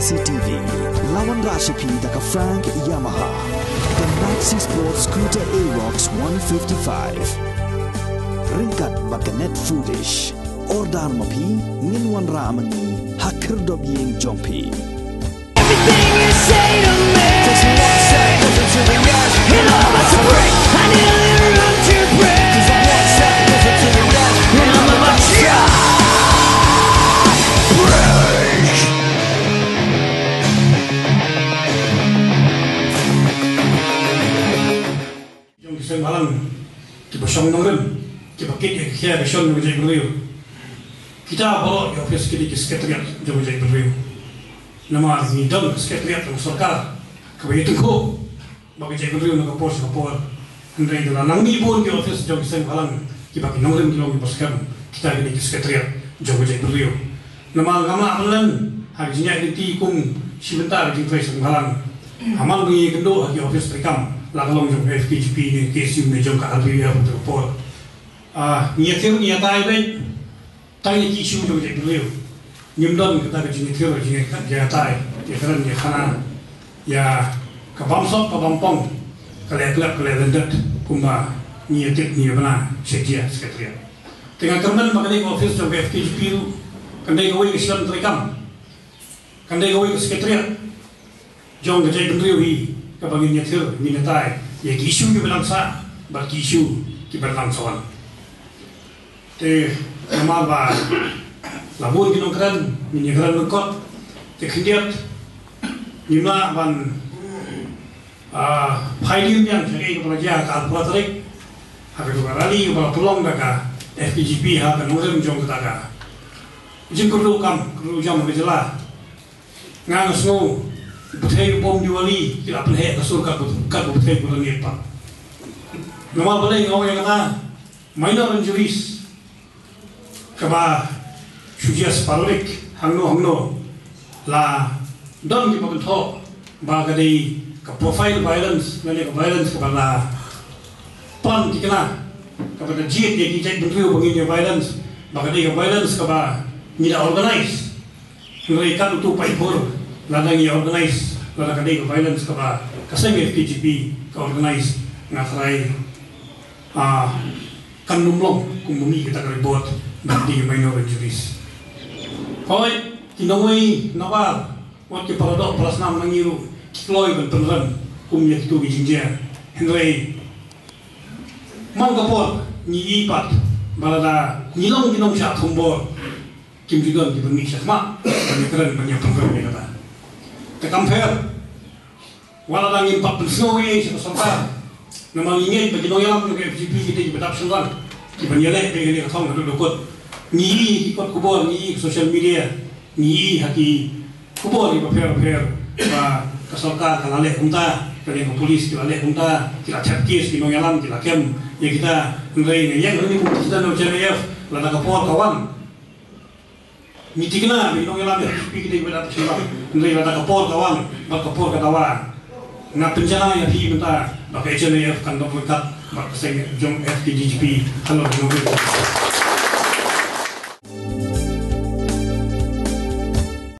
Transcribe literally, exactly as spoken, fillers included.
C T V. La wanrah sha phi da ka Frank Yamaha. The Maxi Sport Scooter Aerox one fifty-five. Ryngkat bad ka Net Foodish. Order ma phi, ngin wanrah ma ngi ha khyrdop ïing jong phi. Everything you say to me, just one step closer to the edge. It all about to break. I nearly run to break. Just one step closer to the edge. And I'm about to break. Jong ki seng bhalang kiba shong nongrim, kiba kit ïa ka khia ka shon jong ka jaitbynriew. Kita baroh ki office ki dei ki secretariat jong ka jaitbynriew. Namar ngi don ka secretariat jong ka sorkar kaba ïatyngkhuh bad ka jaitbynriew na ka por sha ka por. Hynrei da la nang mih bun ki office jong ki seng bhalang kiba ki nongrim ki long kiba skhem, kita ki dei ki secretariat jong ka jaitbynriew. Namar ngam lah ban len ha ka jingïaid lynti kum shi bynta ka jingtrei seng bhalang. Haman ba ngi ïakynduh ha ki office treikam, la ka long jong ka F K J P ne K S U ne jong ka R P F ha ka por. Ah, ngi ïathir ngi ïatai beit tang ïa ki issue jong ka jaitbynriew. Ngim don kata ka jingïathir jingïatai, ïakren ïakhana ïa ka bamsap ka bampong, ka leh klep ka leh lyndet kumba ngi ïatip ngi ïabna sha jia secretariat. Te nga kyrmen ba ka dei ka office jong ka F K J P ruh kan dei kawei ka shlem treikam, kan dei kawei ka secretariat jong ka jaitbynriew hi kaba ngin ïathir ngin ïatai ïa ki issue kiba dang sah bad ki issue kiba dang sa wan. Te namar ba la bun ki nongkren ngin ïakren lyngkot, te khyndiat ngim lah ban Ah, phai dien biang sha kaei kaba la jia ha ka arphew tarik ha ka jong ka rally kaba la pynlong da ka F K J P ha ka nongrim jong kata ka jingkyrduh kam kyrduh jam ha ka jylla. Nga nga sngew pyrthei u bom Diwali ki la pynheh ka sur katba katba pyrthei ba la ngiat pat. Namar balei nga ong ïa kata, minor injuries kaba shu jia sporadically hangno hangno, la don kiba kynthoh ba ka dei ka profile violence lane ka violence kaba la pan thikna, kaba da jied ïa ki jaitbynriew ba ngin ïa violence, ba ka dei ka violence kaba ngi da organize. Hynrei katto katne paidbah lada ngi organize, lada ka dei ka violence kaba ka seng F K J P ka organize, nga tharai, ah, kan ym long kumba mih kata ka report ba dei minor injuries. Hooid, ki nongwei nabar, wat ki paradoh parasnam na ngi ruh ki kloi ban pynrem kum ïa kito ki jingjia. Hynrei man ka por ngi i pat ba lada ngi long ki nongshah thombor, kim ju don kiba mih shakhmat ban ïakren ban ïapynrem ïa kata. Te kam pher, wat lada ngim pat pynsngew ei ei sha ka sorkar, namar ngi ngeit ba ki nongïalam jong ka F K J P ki dei kiba dap shynrang, kiban ïaleh bad ïaleh ka thong haduh da kut. Ngi i ki kot khubor, ngi i ha social media, ngi i ha ki khubor kiba pher pher ba ka sorkar ka la leh kumta, ka liang ka police ki la leh kumta, ki la thep case ki nongïalam, ki la kem ïa kita. Hynrei nga ïeng hangne kum president jong ka H N I F, lada ka por ka wan, ngi thikna ba ki nongïalam F K J P ki dei kiba dap shynrang, hynrei lada ka por ka wan bad ka por ka dawa, nga pynjanai ïa phi mynta ba ka H N I F kan dap ryngkat bad ka seng jong F K J G P halor jong ka.